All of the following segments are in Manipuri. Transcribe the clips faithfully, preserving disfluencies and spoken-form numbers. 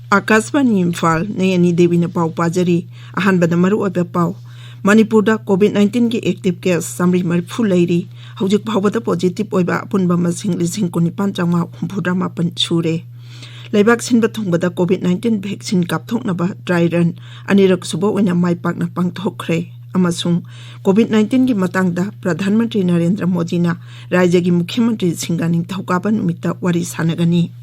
ꯑꯥꯀꯥꯁꯕꯥꯅꯤ ꯏꯝꯐꯥꯜ, ꯅꯦꯌꯥꯅꯤ ꯗꯦꯕꯤꯅ ꯄꯥꯎ ꯄꯥꯖꯔꯤ꯫ ꯑꯍꯥꯟꯕꯗ ꯃꯔꯨꯑꯣꯏꯕ ꯄꯥꯎ꯫ ꯃꯅꯤꯄꯨꯔꯗ COVID nineteen ꯒꯤ active case ꯆꯥꯃꯔꯤ ꯃꯔꯤꯐꯨ ꯂꯩꯔꯤ꯫ ꯍꯧꯖꯤꯛ ꯐꯥꯎꯕꯗ positive ꯑꯣꯏꯕ ꯑꯄꯨꯟꯕ ꯃꯁꯤꯡ ꯂꯤꯁꯤꯡ ꯀꯨꯟꯅꯤꯄꯥꯟ ꯆꯥꯝꯃꯉꯥ ꯍꯨꯝꯐꯨꯇꯔꯥ ꯃꯥꯄꯟ ꯁꯨꯔꯦ꯫ ꯂꯩꯕꯥꯛ ꯁꯤꯟꯕ ꯊꯨꯡꯕꯗ COVID nineteen vaccine ꯀꯥꯞꯊꯣꯛꯅꯕ dry run ꯑꯅꯤꯔꯛ ꯁꯨꯕ ꯑꯣꯏꯅ ꯃꯥꯏ ꯄꯥꯛꯅ ꯄꯥꯡꯊꯣꯛꯈ꯭ꯔꯦ꯫ ꯑꯃꯁꯨꯡ COVID nineteen ꯒꯤ ꯃꯇꯥꯡꯗ ꯄ꯭ꯔꯙꯥꯟ ꯃꯟꯇ꯭ꯔꯤ ꯅꯔꯦꯟꯗ꯭ꯔ ꯃꯣꯗꯤꯅ ꯔꯥꯖ꯭ꯌꯒꯤ ꯃꯨꯈ꯭ꯌ ꯃꯟꯇ꯭ꯔꯤꯁꯤꯡꯒ ꯅꯤꯡꯊꯧꯀꯥꯕ ꯅꯨꯃꯤꯠꯇ ꯋꯥꯔꯤ ꯁꯥꯟꯅꯒꯅꯤ꯫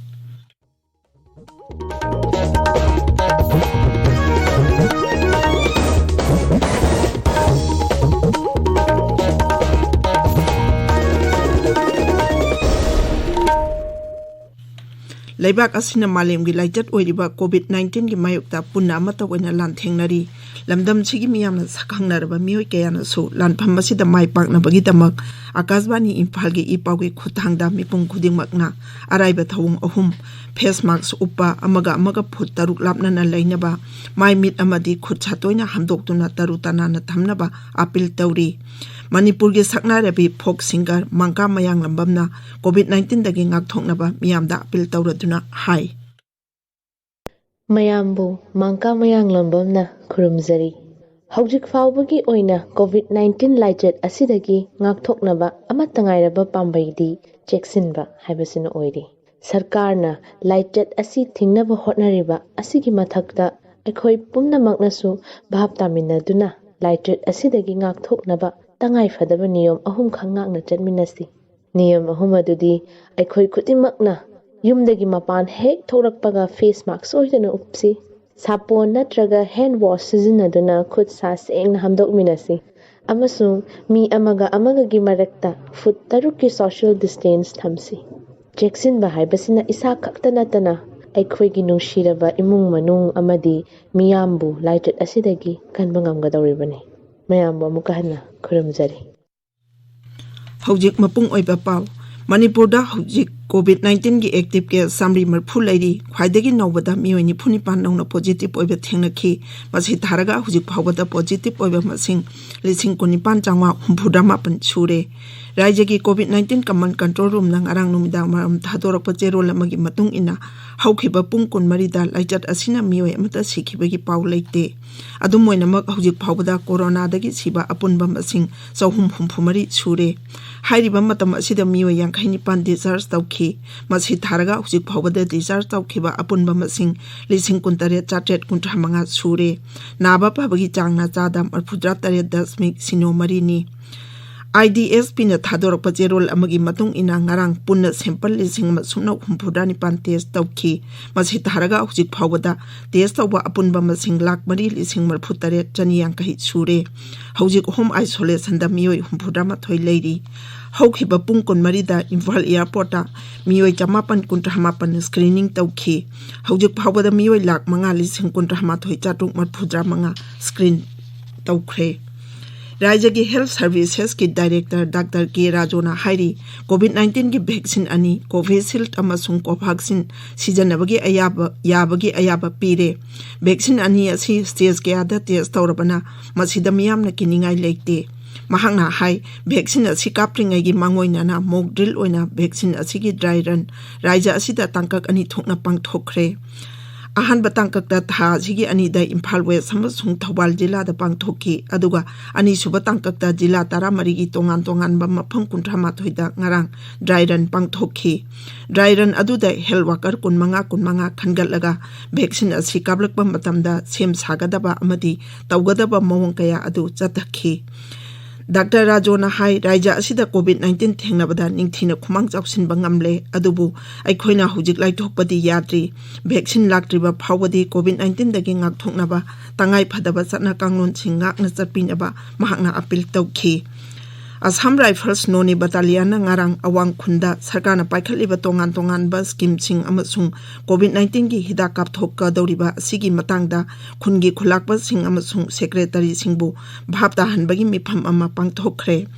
ꯂꯩꯕꯥꯛ ꯑꯁꯤꯅ ꯃꯥꯂꯦꯝꯒꯤ ꯂꯥꯏꯆꯠ ꯑꯣꯏꯔꯤꯕ COVID nineteen ꯒꯤ ꯃꯥꯌꯣꯛꯇ ꯄꯨꯟꯅ ꯑꯃꯠꯇ ꯑꯣꯏꯅ ꯂꯥꯟꯊꯦꯡꯅꯔꯤ꯫ ꯂꯝꯗꯝꯁꯤꯒꯤ ꯃꯤꯌꯥꯝꯅ ꯁꯛꯈꯪꯅꯔꯕ ꯃꯤꯑꯣꯏ ꯀꯌꯥꯅꯁꯨ ꯂꯥꯟꯐꯝ ꯑꯁꯤꯗ ꯃꯥꯏ ꯄꯥꯛꯅꯕꯒꯤꯗꯃꯛ ꯑꯥꯀꯥꯁꯕꯥꯅꯤ ꯏꯝꯐꯥꯜꯒꯤ ꯏ ꯄꯥꯎꯒꯤ ꯈꯨꯠꯊꯥꯡꯗ ꯃꯤꯄꯨꯝ ꯈꯨꯗꯤꯡꯃꯛꯅ ꯑꯔꯥꯏꯕ ꯊꯧꯑꯣꯡ ꯑꯍꯨꯝ: face mask ꯎꯞꯄ, ꯑꯃꯒ ꯑꯃꯒ ꯐꯨꯠ ꯇꯔꯨꯛ ꯂꯥꯞꯅꯅ ꯂꯩꯅꯕ, ꯃꯥꯏ ꯃꯤꯠ ꯑꯃꯗꯤ ꯈꯨꯠ ꯁꯥ ꯇꯣꯏꯅ ꯍꯥꯝꯗꯣꯛꯇꯨꯅ ꯇꯔꯨ ꯇꯅꯥꯟꯅ ꯊꯝꯅꯕ ꯑꯥꯄꯤꯜ ꯇꯧꯔꯤ꯫ ꯃꯅꯤꯄꯨꯔꯒꯤ ꯁꯛꯅꯥꯏꯔꯕꯤ folk singer ꯃꯪꯀꯥ ꯃꯌꯥꯡꯂꯝꯕꯝꯅ COVID nineteen ꯗꯒꯤ ꯉꯥꯛꯊꯣꯛꯅꯕ ꯃꯤꯌꯥꯝꯗ ꯑꯥꯄꯤꯜ ꯇꯧꯔꯗꯨꯅ ꯍꯥꯏ꯫ ꯃꯌꯥꯝꯕꯨ ꯃꯪꯀꯥ ꯃꯌꯥꯡꯂꯝꯕꯝꯅ ꯈꯨꯔꯨꯝꯖꯔꯤ꯫ ꯍꯧꯖꯤꯛ ꯐꯥꯎꯕꯒꯤ ꯑꯣꯏꯅ COVID nineteen ꯂꯥꯏꯆꯠ ꯑꯁꯤꯗꯒꯤ ꯉꯥꯛꯊꯣꯛꯅꯕ ꯑꯃꯠꯇ ꯉꯥꯏꯔꯕ ꯄꯥꯝꯕꯩꯗꯤ ꯆꯦꯛꯁꯤꯟꯕ ꯍꯥꯏꯕꯁꯤꯅ ꯑꯣꯏꯔꯤ꯫ ꯁꯔꯀꯥꯔꯅ ꯂꯥꯏꯆꯠ ꯑꯁꯤ ꯊꯤꯡꯅꯕ ꯍꯣꯠꯅꯔꯤꯕ ꯑꯁꯤꯒꯤ ꯃꯊꯛꯇ, ꯑꯩꯈꯣꯏ ꯄꯨꯝꯅꯃꯛꯅꯁꯨ ꯚꯥꯞ ꯇꯥꯃꯤꯟꯅꯗꯨꯅ ꯂꯥꯏꯆꯠ ꯑꯁꯤꯗꯒꯤ ꯉꯥꯛꯊꯣꯛꯅꯕ ꯇꯉꯥꯏꯐꯗꯕ ꯅꯤꯌꯣꯝ ꯑꯍꯨꯝꯈꯛ ꯉꯥꯛꯅ ꯆꯠꯃꯤꯟꯅꯁꯤ꯫ ꯅꯤꯌꯝ ꯑꯍꯨꯝ ꯑꯗꯨꯗꯤ ꯑꯩꯈꯣꯏ ꯈꯨꯗꯤꯡꯃꯛꯅ ꯌꯨꯝꯗꯒꯤ ꯃꯄꯥꯟ ꯍꯦꯛ ꯊꯣꯛꯂꯛꯄꯒ face mask ꯁꯣꯏꯗꯅ ꯎꯞꯁꯤ꯫ ꯁꯥꯄꯣꯟ ꯅꯠꯇ꯭ꯔꯒ hand wash ꯁꯤꯖꯤꯟꯅꯗꯨꯅ ꯈꯨꯠ ꯁꯥ ꯁꯦꯡꯅ ꯍꯥꯝꯗꯣꯛꯃꯤꯟꯅꯁꯤ꯫ ꯑꯃꯁꯨꯡ ꯃꯤ ꯑꯃꯒ ꯑꯃꯒꯒꯤ ꯃꯔꯛꯇ ꯐꯨꯠ ꯇꯔꯨꯛꯀꯤ social distance ꯊꯝꯁꯤ꯫ ꯆꯦꯛꯁꯤꯟꯕ ꯍꯥꯏꯕꯁꯤꯅ ꯏꯁꯥ ꯈꯛꯇ ꯅꯠꯇꯅ ꯑꯩꯈꯣꯏꯒꯤ ꯅꯨꯡꯁꯤꯔꯕ ꯏꯃꯨꯡ ꯃꯅꯨꯡ ꯑꯃꯗꯤ ꯃꯤꯌꯥꯝꯕꯨ ꯂꯥꯏꯆꯠ ꯑꯁꯤꯗꯒꯤ ꯀꯟꯕ ꯉꯝꯒꯗꯧꯔꯤꯕꯅꯤ꯫ ꯃꯌꯥꯝꯕꯨ ꯑꯃꯨꯛꯀ ꯍꯟꯅ ꯈꯨꯔꯨꯝꯖꯔꯤ꯫ ꯍꯧꯖꯤꯛ ꯃꯄꯨꯡ ꯑꯣꯏꯕ ꯄꯥꯎ꯫ ꯃꯅꯤꯄꯨꯔꯗ ꯍꯧꯖꯤꯛ COVID nineteen ꯒꯤ active case ꯆꯥꯃꯔꯤ ꯃꯔꯤꯐꯨ ꯂꯩꯔꯤ꯫ ꯈ꯭ꯋꯥꯏꯗꯒꯤ ꯅꯧꯕꯗ ꯃꯤꯑꯣꯏ ꯅꯤꯐꯨ ꯅꯤꯄꯥꯟ ꯅꯧꯅ positive ꯑꯣꯏꯕ ꯊꯦꯡꯅꯈꯤ꯫ ꯃꯁꯤ ꯊꯥꯔꯒ ꯍꯧꯖꯤꯛ ꯐꯥꯎꯕꯗ positive ꯑꯣꯏꯕ ꯃꯁꯤꯡ ꯂꯤꯁꯤꯡ ꯀꯨꯟꯅꯤꯄꯥꯟ ꯆꯥꯝꯃꯉꯥ ꯍꯨꯝꯐꯨꯇꯔꯥ ꯃꯥꯄꯟ ꯁꯨꯔꯦ꯫ ꯔꯥꯏꯖ꯭ꯌꯒꯤ COVID nineteen Command Control Roomꯅ ꯉꯔꯥꯡ ꯅꯨꯃꯤꯗꯥꯡ ꯋꯥꯏꯔꯝ ꯊꯥꯗꯣꯔꯛꯄ ꯆꯦꯔꯣꯜ ꯑꯃꯒꯤ ꯃꯇꯨꯡ ꯏꯟꯅ, ꯍꯧꯈꯤꯕ ꯄꯨꯡ ꯀꯨꯟꯃꯔꯤꯗ ꯂꯥꯏꯆꯠ ꯑꯁꯤꯅ ꯃꯤꯑꯣꯏ ꯑꯃꯠꯇ ꯁꯤꯈꯤꯕꯒꯤ ꯄꯥꯎ ꯂꯩꯇꯦ꯫ ꯑꯗꯨꯝ ꯑꯣꯏꯅꯃꯛ, ꯍꯧꯖꯤꯛ ꯐꯥꯎꯕꯗ ꯀꯣꯔꯣꯅꯥꯗꯒꯤ ꯁꯤꯕ ꯑꯄꯨꯟꯕ ꯃꯁꯤꯡ ꯆꯍꯨꯝ ꯍꯨꯝꯐꯨ ꯃꯔꯤ ꯁꯨꯔꯦ꯫ ꯍꯥꯏꯔꯤꯕ ꯃꯇꯝ ꯑꯁꯤꯗ ꯃꯤꯑꯣꯏ ꯌꯥꯡꯈꯩ ꯅꯤꯄꯥꯟ discharge ꯇꯧꯈꯤ꯫ ꯃꯁꯤ ꯊꯥꯔꯒ ꯍꯧꯖꯤꯛ ꯐꯥꯎꯕꯗ discharge ꯇꯧꯈꯤꯕ ꯑꯄꯨꯟꯕ ꯃꯁꯤꯡ ꯂꯤꯁꯤꯡ ꯀꯨꯟꯇꯔꯦꯠ ꯆꯥꯇ꯭ꯔꯦꯠ ꯀꯨꯟꯊ꯭ꯔꯥ ꯃꯉꯥ ꯁꯨꯔꯦ꯫ ꯅꯥꯕ ꯐꯕꯒꯤ ꯆꯥꯡꯅ ꯆꯥꯗ ꯃꯔꯤꯐꯨꯇꯔꯥ ꯇꯔꯦꯠ ꯗꯁꯃꯤꯛ ꯁꯤꯅꯣ ꯃꯔꯤꯅꯤ꯫ IDSPꯅ ꯊꯥꯗꯣꯔꯛꯄ ꯆꯦꯔꯣꯜ ꯑꯃꯒꯤ ꯃꯇꯨꯡ ꯏꯟꯅ, ꯉꯔꯥꯡ ꯄꯨꯟꯅ sample ꯂꯤꯁꯤꯡ ꯑꯃ ꯁꯨꯞꯅ ꯍꯨꯝꯐꯨꯇꯔꯥ ꯅꯤꯄꯥꯟ test ꯇꯧꯈꯤ꯫ ꯃꯁꯤ ꯊꯥꯔꯒ ꯍꯧꯖꯤꯛ ꯐꯥꯎꯕꯗ test ꯇꯧꯕ ꯑꯄꯨꯟꯕ ꯃꯁꯤꯡ ꯂꯥꯈ ꯃꯔꯤ ꯂꯤꯁꯤꯡ ꯃꯔꯤꯐꯨꯇꯔꯦꯠ ꯆꯅꯤ ꯌꯥꯡꯈꯩ ꯁꯨꯔꯦ꯫ ꯍꯧꯖꯤꯛ home isolationꯗ ꯃꯤꯑꯣꯏ ꯍꯨꯝꯐꯨꯇꯔꯥꯃꯥꯊꯣꯏ ꯂꯩꯔꯤ꯫ ꯍꯧꯈꯤꯕ ꯄꯨꯡ ꯀꯨꯟꯃꯔꯤꯗ ꯏꯝꯐꯥꯜ airportꯇ ꯃꯤꯑꯣꯏ ꯆꯃꯥꯄꯟ ꯀꯨꯟꯊ꯭ꯔꯥ ꯃꯥꯄꯟ screening ꯇꯧꯈꯤ꯫ ꯍꯧꯖꯤꯛ ꯐꯥꯎꯕꯗ ꯃꯤꯑꯣꯏ ꯂꯥꯈ ꯃꯉꯥ ꯂꯤꯁꯤꯡ ꯀꯨꯟꯊ꯭ꯔꯥ ꯃꯥꯊꯣꯏ ꯆꯥꯇ꯭ꯔꯨꯛ ꯃꯔꯤꯐꯨꯇꯔꯥ ꯃꯉꯥ screen ꯇꯧꯈ꯭ꯔꯦ꯫ ꯔꯥꯏꯖ꯭ꯌꯒꯤ Health Servicesꯀꯤ Director Doctor K ꯔꯥꯖꯨꯅ ꯍꯥꯏꯔꯤ, COVID nineteenꯒꯤ vaccine ꯑꯅꯤ, Covishield ꯑꯃꯁꯨꯡ Covaxin, ꯁꯤꯖꯤꯟꯅꯕꯒꯤ ꯑꯌꯥꯕ, ꯌꯥꯕꯒꯤ ꯑꯌꯥꯕ ꯄꯤꯔꯦ꯫ Vaccine ꯑꯅꯤ ꯑꯁꯤ stage ꯀꯌꯥꯗ test ꯇꯧꯔꯕꯅ, ꯃꯁꯤꯗ ꯃꯤꯌꯥꯝꯅ ꯀꯤꯅꯤꯡꯉꯥꯏ ꯂꯩꯇꯦ꯫ ꯃꯍꯥꯛꯅ ꯍꯥꯏ, vaccine ꯑꯁꯤ ꯀꯥꯞꯇ꯭ꯔꯤꯉꯩꯒꯤ ꯃꯥꯡꯑꯣꯏꯅꯅ mock drill ꯑꯣꯏꯅ vaccine ꯑꯁꯤꯒꯤ dry run ꯔꯥꯏꯖ꯭ꯌ ꯑꯁꯤꯗ ꯇꯥꯡꯀꯛ ꯑꯅꯤ ꯊꯣꯛꯅ ꯄꯥꯡꯊꯣꯛꯈ꯭ꯔꯦ꯫ ꯑꯍꯥꯟꯕ ꯇꯥꯡꯀꯛꯇ ꯊꯥ ꯑꯁꯤꯒꯤ ꯑꯅꯤꯗ ꯏꯝꯐꯥꯜ West ꯑꯃꯁꯨꯡ ꯊꯧꯕꯥꯜ ꯖꯤꯂꯥꯗ ꯄꯥꯡꯊꯣꯛꯈꯤ, ꯑꯗꯨꯒ ꯑꯅꯤꯁꯨꯕ ꯇꯥꯡꯀꯛꯇ ꯖꯤꯂꯥ ꯇꯔꯥꯃꯔꯤꯒꯤ ꯇꯣꯉꯥꯟ ꯇꯣꯉꯥꯟꯕ ꯃꯐꯝ ꯀꯨꯟꯊ꯭ꯔꯥ ꯃꯥꯊꯣꯏꯗ ꯉꯔꯥꯡ dry run ꯄꯥꯡꯊꯣꯛꯈꯤ꯫ Dry run ꯑꯗꯨꯗ health worker ꯀꯨꯟꯃꯉꯥ ꯀꯨꯟꯃꯉꯥ ꯈꯟꯒꯠꯂꯒ vaccine ꯑꯁꯤ ꯀꯥꯞꯂꯛꯄ ꯃꯇꯝꯗ ꯁꯦꯝ ꯁꯥꯒꯗꯕ ꯑꯃꯗꯤ ꯇꯧꯒꯗꯕ ꯃꯑꯣꯡ ꯀꯌꯥ ꯑꯗꯨ ꯆꯠꯊꯈꯤ꯫ ꯗꯥꯛꯇꯔ ꯔꯥꯖꯣꯅ ꯍꯥꯏ, ꯔꯥꯏꯖ꯭ꯌ ꯑꯁꯤꯗ COVID nineteen ꯊꯦꯡꯅꯕꯗ ꯅꯤꯡꯊꯤꯅ ꯈꯨꯃꯥꯡ ꯆꯥꯎꯁꯤꯟꯕ ꯉꯝꯂꯦ, ꯑꯗꯨꯕꯨ ꯑꯩꯈꯣꯏꯅ ꯍꯧꯖꯤꯛ ꯂꯥꯏꯊꯣꯛꯄꯗꯤ ꯌꯥꯗ꯭ꯔꯤ꯫ Vaccine ꯂꯥꯛꯇ꯭ꯔꯤꯕ ꯐꯥꯎꯕꯗꯤ COVID nineteenꯗꯒꯤ ꯉꯥꯛꯊꯣꯛꯅꯕ ꯇꯉꯥꯏ ꯐꯗꯕ ꯆꯠꯅ ꯀꯥꯡꯂꯣꯟꯁꯤꯡ ꯉꯥꯛꯅ ꯆꯠꯄꯤꯅꯕ ꯃꯍꯥꯛꯅ appeal ꯇꯧꯈꯤ꯫ Assam Rifles ꯅꯣꯅꯦ battalionꯅ ꯉꯔꯥꯡ ꯑꯋꯥꯡ ꯈꯨꯟꯗ ꯁꯔꯀꯥꯔꯅ ꯄꯥꯏꯈꯠꯂꯤꯕ ꯇꯣꯉꯥꯟ ꯇꯣꯉꯥꯟꯕ schemeꯁꯤꯡ ꯑꯃꯁꯨꯡ COVID nineteenꯒꯤ ꯍꯤꯗꯥꯛ ꯀꯥꯞꯊꯣꯛꯀꯗꯧꯔꯤꯕ ꯑꯁꯤꯒꯤ ꯃꯇꯥꯡꯗ ꯈꯨꯟꯒꯤ ꯈꯨꯂꯥꯛꯄꯁꯤꯡ ꯑꯃꯁꯨꯡ secretaryꯁꯤꯡꯕꯨ ꯚꯥꯞ ꯇꯥꯍꯟꯕꯒꯤ ꯃꯤꯐꯝ ꯑꯃ ꯄꯥꯡꯊꯣꯛꯈ꯭ꯔꯦ꯫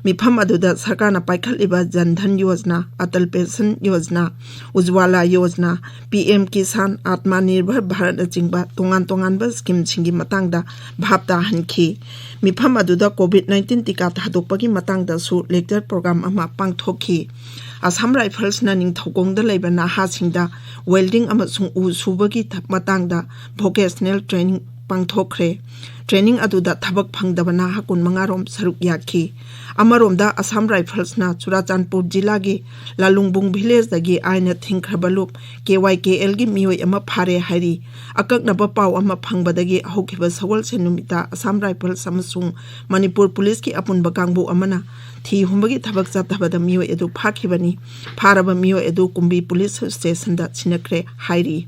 ꯃꯤꯐꯝ ꯑꯗꯨꯗ ꯁꯔꯀꯥꯔꯅ ꯄꯥꯏꯈꯠꯂꯤꯕ Jan Dhan Yojana, Atal pension Yojana, Ujjwala Yojana, P M Kisan, Atma Nirbhar ꯚꯥꯔꯠꯅꯆꯤꯡꯕ ꯇꯣꯉꯥꯟ ꯇꯣꯉꯥꯟꯕ ꯁ꯭ꯀꯤꯝꯁꯤꯡꯒꯤ ꯃꯇꯥꯡꯗ ꯚꯥꯞ ꯇꯥꯍꯟꯈꯤ꯫ ꯃꯤꯐꯝ ꯑꯗꯨꯗ ꯀꯣꯚꯤꯗ ꯅꯥꯏꯟꯇꯤꯟ ꯇꯤꯀꯥ ꯊꯥꯗꯣꯛꯄꯒꯤ ꯃꯇꯥꯡꯗꯁꯨ ꯂꯦꯛꯆꯔ ꯄ꯭ꯔꯣꯒ꯭ꯔꯥꯝ ꯑꯃ ꯄꯥꯡꯊꯣꯛꯈꯤ꯫ ꯑꯁꯥꯝ ꯔꯥꯏꯐꯜꯁꯅ ꯅꯤꯡꯊꯧꯈꯣꯡꯗ ꯂꯩꯕ ꯅꯍꯥꯁꯤꯡꯗ ꯋꯦꯜꯗꯤꯡ ꯑꯃꯁꯨꯡ ꯎ ꯁꯨꯕꯒꯤ ꯊ-, ꯃꯇꯥꯡꯗ ꯚꯣꯀꯦꯁꯅꯦꯜ ꯇ꯭ꯔꯦꯅꯤꯡ ꯄꯥꯡꯊꯣꯛꯈ꯭ꯔꯦ꯫ ꯇ꯭ꯔꯦꯅꯤꯡ ꯑꯗꯨꯗ ꯊꯕꯛ ꯐꯪꯗꯕ ꯅꯍꯥ ꯀꯨꯟꯃꯉꯥ ꯔꯣꯝ ꯁꯔꯨꯛ ꯌꯥꯈꯤ꯫ ꯑꯃꯔꯣꯝꯗ ꯑꯁꯥꯝ ꯔꯥꯏꯐꯜꯁꯅ ꯆꯨꯔꯥꯆꯥꯟꯄꯨꯔ ꯖꯤꯂꯥꯒꯤ ꯂꯥꯂꯨꯡꯕꯨꯡ ꯚꯤꯂꯦꯖꯇꯒꯤ ꯑꯥꯏꯟꯅ ꯊꯤꯡꯈ꯭ꯔꯕ ꯂꯨꯞ ꯀꯦ ꯋꯥꯏ ꯀꯦ ꯑꯦꯜꯒꯤ ꯃꯤꯑꯣꯏ ꯑꯃ ꯐꯥꯔꯦ ꯍꯥꯏꯔꯤ꯫ ꯑꯀꯛꯅꯕ ꯄꯥꯎ ꯑꯃ ꯐꯪꯕꯗꯒꯤ ꯍꯧꯈꯤꯕ ꯁꯒꯣꯜꯁꯦꯟ ꯅꯨꯃꯤꯠꯇ ꯑꯁꯥꯝ ꯔꯥꯏꯐꯜꯁ ꯑꯃꯁꯨꯡ ꯃꯅꯤꯄꯨꯔ ꯄꯨꯂꯤꯁꯀꯤ ꯑꯄꯨꯟꯕ ꯀꯥꯡꯕꯨ ꯑꯃꯅ ꯊꯤ ꯍꯨꯝꯕꯒꯤ ꯊꯕꯛ ꯆꯠꯊꯕꯗ ꯃꯤꯑꯣꯏ ꯑꯗꯨ ꯐꯥꯈꯤꯕꯅꯤ꯫ ꯐꯥꯔꯕ ꯃꯤꯑꯣꯏ ꯑꯗꯨ ꯀꯨꯝꯕꯤ ꯄꯨꯂꯤꯁ ꯁ꯭ꯇꯦꯁꯟꯗ ꯁꯤꯟꯅꯈ꯭ꯔꯦ ꯍꯥꯏꯔꯤ꯫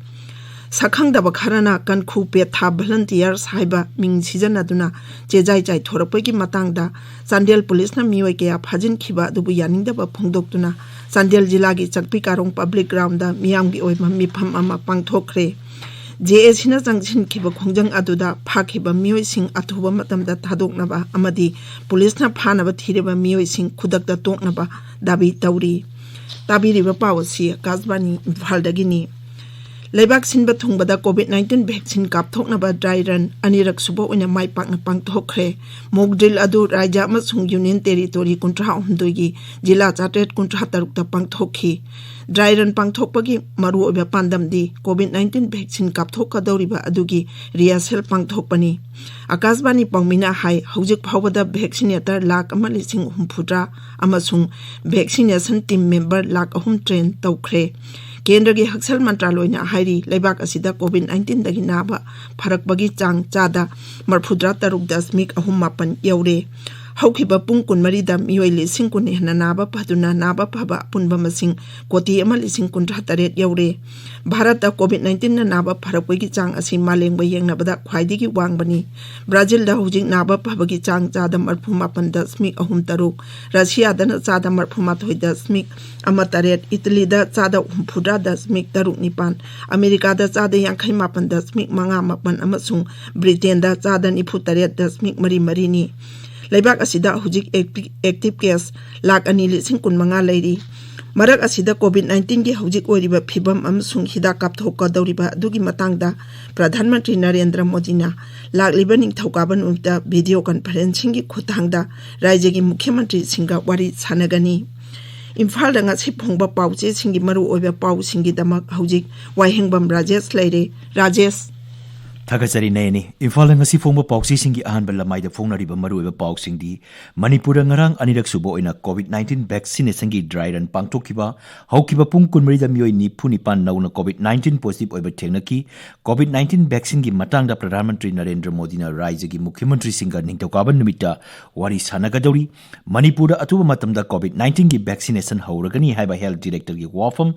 ꯁꯛꯈꯪꯗꯕ ꯈꯔꯅ ꯀꯟꯈꯨ ꯄꯦꯊꯥ ꯚꯂꯟꯇꯤꯌꯔꯁ ꯍꯥꯏꯕ ꯃꯤꯡ ꯁꯤꯖꯤꯟꯅꯗꯨꯅ ꯆꯦꯖꯥꯏ ꯆꯥꯏꯊꯣꯔꯛꯄꯒꯤ ꯃꯇꯥꯡꯗ ꯆꯥꯟꯗꯦꯜ ꯄꯨꯂꯤꯁꯅ ꯃꯤꯑꯣꯏ ꯀꯌꯥ ꯐꯥꯖꯤꯟꯈꯤꯕ ꯑꯗꯨꯕꯨ ꯌꯥꯅꯤꯡꯗꯕ ꯐꯣꯡꯗꯣꯛꯇꯨꯅ ꯆꯥꯟꯗꯦꯜ ꯖꯤꯂꯥꯒꯤ ꯆꯛꯄꯤ ꯀꯥꯔꯣꯡ ꯄꯕ꯭ꯂꯤꯛ ꯒ꯭ꯔꯥꯎꯟꯗ ꯃꯤꯌꯥꯝꯒꯤ ꯑꯣꯏꯕ ꯃꯤꯐꯝ ꯑꯃ ꯄꯥꯡꯊꯣꯛꯈ꯭ꯔꯦ꯫ ꯖꯦ ꯑꯦ ꯁꯤꯅ ꯆꯪꯁꯤꯟꯈꯤꯕ ꯈꯣꯡꯖꯪ ꯑꯗꯨꯗ ꯐꯥꯈꯤꯕ ꯃꯤꯑꯣꯏꯁꯤꯡ ꯑꯊꯨꯕ ꯃꯇꯝꯗ ꯊꯥꯗꯣꯛꯅꯕ ꯑꯃꯗꯤ ꯄꯨꯂꯤꯁꯅ ꯐꯥꯅꯕ ꯊꯤꯔꯤꯕ ꯃꯤꯑꯣꯏꯁꯤꯡ ꯈꯨꯗꯛꯇ ꯇꯣꯛꯅꯕ ꯗꯥꯕꯤ ꯇꯧꯔꯤ꯫ ꯇꯥꯕꯤꯔꯤꯕ ꯄꯥꯎ ꯑꯁꯤ ꯑꯀꯥꯁꯕꯥꯅꯤ ꯏꯝꯐꯥꯜꯗꯒꯤꯅꯤ꯫ ꯂꯩꯕꯥꯛ ꯁꯤꯟꯕ ꯊꯨꯡꯕꯗ ꯀꯣꯚꯤꯗ ꯅꯥꯏꯟꯇꯤꯟ ꯚꯦꯛꯁꯤꯟ ꯀꯥꯞꯊꯣꯛꯅꯕ ꯗ꯭ꯔꯥꯏ ꯔꯟ ꯑꯅꯤꯔꯛ ꯁꯨꯕ ꯑꯣꯏꯅ ꯃꯥꯏ ꯄꯥꯛꯅ ꯄꯥꯡꯊꯣꯛꯈ꯭ꯔꯦ꯫ ꯃꯣꯛ ꯗ꯭ꯔꯤꯜ ꯑꯗꯨ ꯔꯥꯖ꯭ꯌ ꯑꯃꯁꯨꯡ ꯌꯨꯅꯤꯌꯟ ꯇꯦꯔꯤꯇꯣꯔꯤ ꯀꯨꯟꯊ꯭ꯔꯥ ꯍꯨꯝꯗꯣꯏꯒꯤ ꯖꯤꯂꯥ ꯆꯥꯇ꯭ꯔꯦꯠ ꯀꯨꯟꯊ꯭ꯔꯥ ꯇꯔꯨꯛꯇ ꯄꯥꯡꯊꯣꯛꯈꯤ꯫ ꯗ꯭ꯔꯥꯏ ꯔꯟ ꯄꯥꯡꯊꯣꯛꯄꯒꯤ ꯃꯔꯨꯑꯣꯏꯕ ꯄꯥꯟꯗꯝꯗꯤ ꯀꯣꯚꯤꯗ ꯅꯥꯏꯟꯇꯤꯟ ꯚꯦꯛꯁꯤꯟ ꯀꯥꯞꯊꯣꯛꯀꯗꯧꯔꯤꯕ ꯑꯗꯨꯒꯤ ꯔꯤꯍꯔꯁꯦꯜ ꯄꯥꯡꯊꯣꯛꯄꯅꯤ꯫ ꯑꯀꯥꯁꯕꯥꯅꯤ ꯄꯥꯎꯃꯤꯅ ꯍꯥꯏ, ꯍꯧꯖꯤꯛ ꯐꯥꯎꯕꯗ ꯚꯦꯛꯁꯤꯅꯦꯇꯔ ꯂꯥꯈ ꯑꯃ ꯂꯤꯁꯤꯡ ꯍꯨꯝꯐꯨꯇꯔꯥ ꯑꯃꯁꯨꯡ ꯚꯦꯛꯁꯤꯅꯦꯁꯟ ꯇꯤꯝ ꯃꯦꯝꯕꯔ ꯂꯥꯈ ꯑꯍꯨꯝ ꯇ꯭ꯔꯦꯟ ꯇꯧꯈ꯭ꯔꯦ꯫ ꯀꯦꯟꯗ꯭ꯔꯒꯤ ꯍꯛꯁꯦꯜ ꯃꯟꯇ꯭ꯔꯥꯂꯣꯏꯅ ꯍꯥꯏꯔꯤ, ꯂꯩꯕꯥꯛ ꯑꯁꯤꯗ ꯀꯣꯚꯤꯗ ꯅꯥꯏꯟꯇꯤꯟꯗꯒꯤ ꯅꯥꯕ ꯐꯔꯛꯄꯒꯤ ꯆꯥꯡ ꯆꯥꯗ ꯃꯔꯐꯨꯇꯔꯥ ꯇꯔꯨꯛ ꯗꯁꯃꯤꯛ ꯑꯍꯨꯝ ꯃꯥꯄꯟ ꯌꯧꯔꯦ꯫ ꯍꯧꯈꯤꯕ ꯄꯨꯡ ꯀꯨꯟꯃꯔꯤꯗ ꯃꯤꯑꯣꯏ ꯂꯤꯁꯤꯡ ꯀꯨꯟ ꯍꯦꯟꯅ ꯅꯥꯕ ꯐꯗꯨꯅ ꯅꯥꯕ ꯐꯕ ꯑꯄꯨꯟꯕ ꯃꯁꯤꯡ ꯀꯣꯇꯤ ꯑꯃ ꯂꯤꯁꯤꯡ ꯀꯨꯟꯊ꯭ꯔꯥ ꯇꯔꯦꯠ ꯌꯧꯔꯦ꯫ ꯚꯥꯔꯠꯇ ꯀꯣꯚꯤꯗ ꯅꯥꯏꯟꯇꯤꯟꯅ ꯅꯥꯕ ꯐꯔꯛꯄꯒꯤ ꯆꯥꯡ ꯑꯁꯤ ꯃꯥꯂꯦꯝꯒ ꯌꯦꯡꯅꯕꯗ ꯈ꯭ꯋꯥꯏꯗꯒꯤ ꯋꯥꯡꯕꯅꯤ꯫ ꯕ꯭ꯔꯥꯖꯤꯜꯗ ꯍꯧꯖꯤꯛ ꯅꯥꯕ ꯐꯕꯒꯤ ꯆꯥꯡ ꯆꯥꯗ ꯃꯔꯐꯨ ꯃꯥꯄꯟ ꯗꯁꯃꯤꯛ ꯑꯍꯨꯝ ꯇꯔꯨꯛ, ꯔꯁꯤꯌꯥꯗꯅ ꯆꯥꯗ ꯃꯔꯐꯨ ꯃꯥꯊꯣꯏ ꯗꯁꯃꯤꯛ ꯑꯃ ꯇꯔꯦꯠ, ꯏꯇꯂꯤꯗ ꯆꯥꯗ ꯍꯨꯝꯐꯨꯇꯔꯥ ꯗꯁꯃꯤꯛ ꯇꯔꯨꯛ ꯅꯤꯄꯥꯟ, ꯑꯃꯦꯔꯤꯀꯥꯗ ꯆꯥꯗ ꯌꯥꯡꯈꯩ ꯃꯥꯄꯟ ꯗꯁꯃꯤꯛ ꯃꯉꯥ ꯃꯥꯄꯟ ꯑꯃꯁꯨꯡ ꯕ꯭ꯔꯤꯇꯦꯟꯗ ꯆꯥꯗ ꯅꯤꯐꯨ ꯇꯔꯦꯠ ꯗꯁꯃꯤꯛ ꯃꯔꯤ ꯃꯔꯤꯅꯤ꯫ ꯂꯩꯕꯥꯛ ꯑꯁꯤꯗ ꯍꯧꯖꯤꯛ ꯑꯦꯛꯇꯤ-, active case ꯂꯥꯈ ꯑꯅꯤ ꯂꯤꯁꯤꯡ ꯀꯨꯟꯃꯉꯥ ꯂꯩꯔꯤ꯫ ꯃꯔꯛ ꯑꯁꯤꯗ COVID nineteenꯒꯤ ꯍꯧꯖꯤꯛ ꯑꯣꯏꯔꯤꯕ ꯐꯤꯕꯝ ꯑꯃꯁꯨꯡ ꯍꯤꯗꯥꯛ ꯀꯥꯞꯊꯣꯛꯀꯗꯧꯔꯤꯕ ꯑꯗꯨꯒꯤ ꯃꯇꯥꯡꯗ ꯄ꯭ꯔꯙꯥꯟ ꯃꯟꯇ꯭ꯔꯤ ꯅꯔꯦꯟꯗ꯭ꯔ ꯃꯣꯗꯤꯅ ꯂꯥꯛꯂꯤꯕ ꯅꯤꯡꯊꯧꯀꯥꯕ ꯅꯨꯃꯤꯠꯇ video conferencingꯒꯤ ꯈꯨꯠꯊꯥꯡꯗ ꯔꯥꯖ꯭ꯌꯒꯤ ꯃꯨꯈ꯭ꯌ ꯃꯟꯇ꯭ꯔꯤꯁꯤꯡꯒ ꯋꯥꯔꯤ ꯁꯥꯟꯅꯒꯅꯤ꯫ ꯏꯝꯐꯥꯜꯗ ꯉꯁꯤ ꯐꯣꯡꯕ ꯄꯥꯎꯆꯦꯁꯤꯡꯒꯤ ꯃꯔꯨꯑꯣꯏꯕ ꯄꯥꯎꯁꯤꯡꯒꯤꯗꯃꯛ ꯍꯧꯖꯤꯛ ꯋꯥꯍꯦꯡꯕꯝ ꯔꯥꯖꯦꯁ ꯂꯩꯔꯦ꯫ ꯔꯥꯖꯦꯁ꯫ ꯊꯥꯒꯠꯆꯔꯤ ꯅꯌꯅꯤ꯫ ꯏꯝꯐꯥꯜꯗ ꯉꯁꯤ ꯐꯣꯡꯕ ꯄꯥꯎꯆꯦꯁꯤꯡꯒꯤ ꯑꯍꯥꯟꯕ ꯂꯃꯥꯏꯗ ꯐꯣꯡꯅꯔꯤꯕ ꯃꯔꯨꯑꯣꯏꯕ ꯄꯥꯎꯁꯤꯡꯗꯤ, ꯃꯅꯤꯄꯨꯔꯗ ꯉꯔꯥꯡ ꯑꯅꯤꯔꯛ ꯁꯨꯕ ꯑꯣꯏꯅ COVID nineteen vaccinationꯒꯤ dry run ꯄꯥꯡꯊꯣꯛꯈꯤꯕ, ꯍꯧꯈꯤꯕ ꯄꯨꯡ ꯀꯨꯟꯃꯔꯤꯗ ꯃꯤꯑꯣꯏ ꯅꯤꯐꯨ ꯅꯤꯄꯥꯟ ꯅꯧꯅ COVID nineteen positive ꯑꯣꯏꯕ ꯊꯦꯡꯅꯈꯤ꯫ COVID nineteen vaccineꯒꯤ ꯃꯇꯥꯡꯗ ꯄ꯭ꯔꯙꯥꯟ ꯃꯟꯇ꯭ꯔꯤ ꯅꯔꯦꯟꯗ꯭ꯔ ꯃꯣꯗꯤꯅ ꯔꯥꯖ꯭ꯌꯒꯤ ꯃꯨꯈ꯭ꯌ ꯃꯟꯇ꯭ꯔꯤꯁꯤꯡꯒ ꯅꯤꯡꯊꯧꯀꯥꯕ ꯅꯨꯃꯤꯠꯇ ꯋꯥꯔꯤ ꯁꯥꯟꯅꯒꯗꯧꯔꯤ꯫ ꯃꯅꯤꯄꯨꯔꯗ ꯑꯊꯨꯕ ꯃꯇꯝꯗ COVID nineteenꯒꯤ vaccination ꯍꯧꯔꯒꯅꯤ ꯍꯥꯏꯕ health directorꯒꯤ ꯋꯥꯐꯝ꯫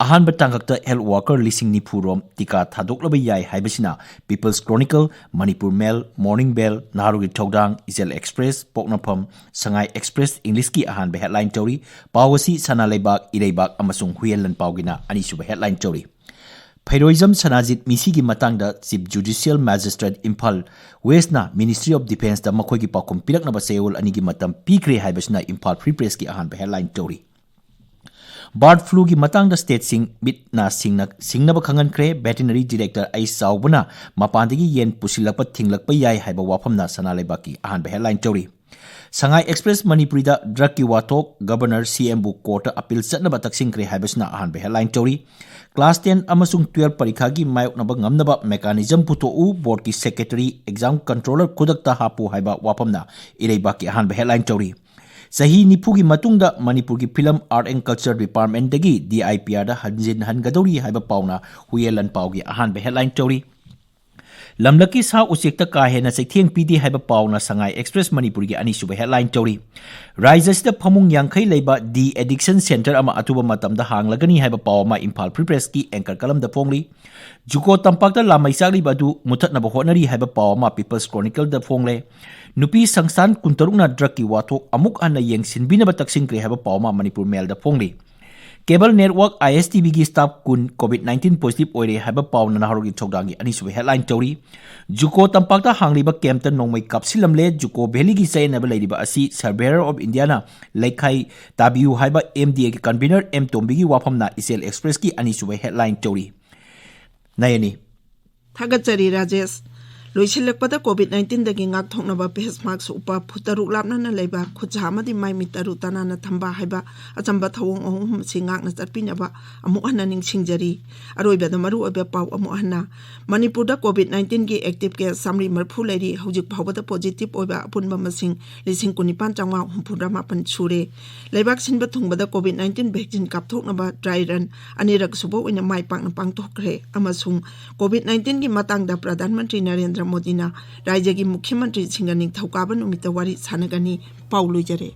ꯑꯍꯥꯟꯕ ꯇꯥꯡꯀꯛꯇ health worker ꯂꯤꯁꯤꯡ ꯅꯤꯐꯨ ꯔꯣꯝ ꯇꯤꯀꯥ ꯊꯥꯗꯣꯛꯂꯕ ꯌꯥꯏ ꯍꯥꯏꯕꯁꯤꯅ People's Chronicle, Manipur Mail, Morning Bell, ꯅꯍꯥꯔꯣꯜꯒꯤ ꯊꯧꯗꯥꯡ, ꯏꯆꯦꯜ Express, ꯄꯣꯛꯅꯐꯝ, ꯁꯉꯥꯏ Express, Englishꯀꯤ ꯑꯍꯥꯟꯕ headline ꯇꯧꯔꯤ꯫ ꯄꯥꯎ ꯑꯁꯤ ꯁꯅꯥ ꯂꯩꯕꯥꯛ, ꯏꯔꯩꯕꯥꯛ ꯑꯃꯁꯨꯡ ꯍꯨꯏꯌꯦꯟ ꯂꯟꯄꯥꯎꯒꯤꯅ ꯑꯅꯤꯁꯨꯕ headline ꯇꯧꯔꯤ꯫ ꯐꯩꯔꯣꯏꯖꯝ ꯁꯅꯥꯖꯤꯠ ꯃꯤꯁꯤꯒꯤ ꯃꯇꯥꯡꯗ Chief Judicial Magistrate Imphal Westꯅ Ministry of Defenceꯇ ꯃꯈꯣꯏꯒꯤ ꯄꯥꯎꯈꯨꯝ ꯄꯤꯔꯛꯅꯕ ꯆꯌꯣꯜ ꯑꯅꯤꯒꯤ ꯃꯇꯝ ꯄꯤꯈ꯭ꯔꯦ ꯍꯥꯏꯕꯁꯤꯅ ꯏꯝꯐꯥꯜ Free Pressꯀꯤ ꯑꯍꯥꯟꯕ headline ꯇꯧꯔꯤ꯫ Bird fluꯒꯤ ꯃꯇꯥꯡꯗ stateꯁꯤꯡ ꯃꯤꯠ ꯅꯥ ꯁꯤꯡꯅ-, ꯁꯤꯡꯅꯕ ꯈꯪꯍꯟꯈ꯭ꯔꯦ꯫ Veterinary Director ꯑꯩ ꯆꯥꯎꯕꯅ ꯃꯄꯥꯟꯗꯒꯤ ꯌꯦꯟ ꯄꯨꯁꯤꯜꯂꯛꯄ ꯊꯤꯡꯂꯛꯄ ꯌꯥꯏ ꯍꯥꯏꯕ ꯋꯥꯐꯝꯅ ꯁꯅꯥ ꯂꯩꯕꯥꯛꯀꯤ ꯑꯍꯥꯟꯕ headline ꯇꯧꯔꯤ꯫ ꯁꯉꯥꯏ Express ꯃꯅꯤꯄꯨꯔꯤꯗ drugꯀꯤ ꯋꯥꯊꯣꯛ, Governor CMꯕꯨ courtꯇ appeal ꯆꯠꯅꯕ ꯇꯛꯁꯤꯟꯈ꯭ꯔꯦ ꯍꯥꯏꯕꯁꯤꯅ ꯑꯍꯥꯟꯕ headline ꯇꯧꯔꯤ꯫ Class ten ꯑꯃꯁꯨꯡ twelve ꯄꯔꯤꯈꯥꯒꯤ ꯃꯥꯌꯣꯛꯅꯕ ꯉꯝꯅꯕ mechanism ꯄꯨꯊꯣꯛꯎ, boardꯀꯤ secretary, exam controller ꯈꯨꯗꯛꯇ ꯍꯥꯞꯄꯨ ꯍꯥꯏꯕ ꯋꯥꯐꯝꯅ ꯏꯔꯩꯕꯥꯛꯀꯤ ꯑꯍꯥꯟꯕ headline ꯇꯧꯔꯤ꯫ ꯆꯍꯤ ꯅꯤꯐꯨꯒꯤ ꯃꯇꯨꯡꯗ ꯃꯅꯤꯄꯨꯔꯒꯤ Film, Art and Culture Departmentꯗꯒꯤ DIPRꯗ ꯍꯟꯖꯤꯟꯍꯟꯒꯗꯧꯔꯤ ꯍꯥꯏꯕ ꯄꯥꯎꯅ ꯍꯨꯏꯌꯦꯟ ꯂꯟꯄꯥꯎꯒꯤ ꯑꯍꯥꯟꯕ headline ꯇꯧꯔꯤ꯫ ꯂꯝꯂꯛꯀꯤ ꯁꯥ ꯎꯆꯦꯛꯇ ꯀꯥ ꯍꯦꯟꯅ ꯆꯩꯊꯦꯡ ꯄꯤꯗꯦ ꯍꯥꯏꯕ ꯄꯥꯎꯅ ꯁꯉꯥꯏ Express ꯃꯅꯤꯄꯨꯔꯒꯤ ꯑꯅꯤꯁꯨꯕ headline ꯇꯧꯔꯤ꯫ ꯔꯥꯖ꯭ꯌ ꯑꯁꯤꯗ ꯐꯃꯨꯡ ꯌꯥꯡꯈꯩ ꯂꯩꯕ de-addiction centre ꯑꯃ ꯑꯊꯨꯕ ꯃꯇꯝꯗ ꯍꯥꯡꯂꯒꯅꯤ ꯍꯥꯏꯕ ꯄꯥꯎ ꯑꯃ ꯏꯝꯐꯥꯜ Free Pressꯀꯤ anchor columnꯗ ꯐꯣꯡꯂꯤ꯫ ꯖꯨꯀꯣ ꯇꯝꯄꯥꯛꯇ ꯂꯥꯃꯩ ꯆꯥꯛꯂꯤꯕ ꯑꯗꯨ ꯃꯨꯊꯠꯅꯕ ꯍꯣꯠꯅꯔꯤ ꯍꯥꯏꯕ ꯄꯥꯎ ꯑꯃ People's Chronicleꯗ ꯐꯣꯡꯂꯦ꯫ ꯅꯨꯄꯤ ꯁꯪꯁꯊꯥꯟ ꯀꯨꯟꯇꯔꯨꯛꯅ drugꯀꯤ ꯋꯥꯊꯣꯛ ꯑꯃꯨꯛ ꯍꯟꯅ ꯌꯦꯡꯁꯤꯟꯕꯤꯅꯕ ꯇꯛꯁꯤꯟꯈ꯭ꯔꯦ ꯍꯥꯏꯕ ꯄꯥꯎ ꯑꯃ Manipur Mailꯗ ꯐꯣꯡꯂꯤ꯫ Cable Network I S T V ꯒꯤ staff ꯀꯨꯟ COVID nineteen positive ꯑꯣꯏꯔꯦ ꯍꯥꯏꯕ ꯄꯥꯎꯅ ꯅꯍꯥꯔꯣꯜꯒꯤ ꯊꯧꯗꯥꯡꯒꯤ ꯑꯅꯤꯁꯨꯕ headline ꯇꯧꯔꯤ꯫ ꯖꯨꯀꯣ ꯇꯝꯄꯥꯛꯇ ꯍꯥꯡꯂꯤꯕ campꯇ ꯅꯣꯡꯃꯩ ꯀꯥꯞꯁꯤꯜꯂꯝꯂꯦ꯫ ꯖꯨꯀꯣ Valleyꯒꯤ ꯆꯌꯦꯠꯅꯕ ꯂꯩꯔꯤꯕ ꯑꯁꯤ Surveyor of Indiaꯅ ꯂꯩꯈꯥꯏ ꯇꯥꯕꯤꯌꯨ ꯍꯥꯏꯕ M D Aꯒꯤ convener M ꯇꯣꯝꯕꯤꯒꯤ ꯋꯥꯐꯝꯅ ꯏꯆꯦꯜ Expressꯀꯤ ꯑꯅꯤꯁꯨꯕ headline ꯇꯧꯔꯤ꯫ ꯅꯌꯅꯤ꯫ ꯊꯥꯒꯠꯆꯔꯤ ꯔꯥꯖꯦꯁ꯫ ꯂꯣꯏꯁꯤꯜꯂꯛꯄꯗ COVID nineteenꯗꯒꯤ ꯉꯥꯛꯊꯣꯛꯅꯕ face mask ꯎꯞꯄ, ꯐꯨꯠ ꯇꯔꯨꯛ ꯂꯥꯞꯅꯅ ꯂꯩꯕ, ꯈꯨꯠꯁꯥ ꯑꯃꯗꯤ ꯃꯥꯏ ꯃꯤꯠ ꯇꯔꯨ ꯇꯅꯥꯟꯅ ꯊꯝꯕ ꯍꯥꯏꯕ ꯑꯆꯝꯕ ꯊꯧꯑꯣꯡ ꯑꯍꯨꯝ ꯑꯁꯤ ꯉꯥꯛꯅ ꯆꯠꯄꯤꯅꯕ ꯑꯃꯨꯛ ꯍꯟꯅ ꯅꯤꯡꯁꯤꯡꯖꯔꯤ꯫ ꯑꯔꯣꯏꯕꯗ ꯃꯔꯨꯑꯣꯏꯕ ꯄꯥꯎ ꯑꯃꯨꯛ ꯍꯟꯅ꯫ ꯃꯅꯤꯄꯨꯔꯗ COVID nineteenꯒꯤ active case ꯆꯥꯃꯔꯤ ꯃꯔꯤꯐꯨ ꯂꯩꯔꯤ꯫ ꯍꯧꯖꯤꯛ ꯐꯥꯎꯕꯗ positive ꯑꯣꯏꯕ ꯑꯄꯨꯟꯕ ꯃꯁꯤꯡ ꯂꯤꯁꯤꯡ ꯀꯨꯟꯅꯤꯄꯥꯟ ꯆꯥꯝꯃꯉꯥ ꯍꯨꯝꯐꯨꯇꯔꯥꯃꯥꯄꯟ ꯁꯨꯔꯦ꯫ ꯂꯩꯕꯥꯛ ꯁꯤꯟꯕ ꯊꯨꯡꯕꯗ COVID nineteen vaccine ꯀꯥꯞꯊꯣꯛꯅꯕ dry run ꯑꯅꯤꯔꯛ ꯁꯨꯕ ꯑꯣꯏꯅ ꯃꯥꯏ ꯄꯥꯛꯅ ꯄꯥꯡꯊꯣꯛꯈ꯭ꯔꯦ ꯑꯃꯁꯨꯡ COVID nineteenꯒꯤ ꯃꯇꯥꯡꯗ ꯄ꯭ꯔꯙꯥꯟ ꯃꯟꯇ꯭ꯔꯤ ꯅꯔꯦꯟꯗ꯭ꯔ ꯃꯣꯗꯤꯅ ꯔꯥꯖ꯭ꯌꯒꯤ ꯃꯨꯈ꯭ꯌ ꯃꯟꯇ꯭ꯔꯤꯁꯤꯡꯒ ꯅꯤꯡꯊꯧꯀꯥꯕ ꯅꯨꯃꯤꯠꯇ ꯋꯥꯔꯤ ꯁꯥꯟꯅꯒꯅꯤ꯫ ꯄꯥꯎ ꯂꯣꯏꯖꯔꯦ꯫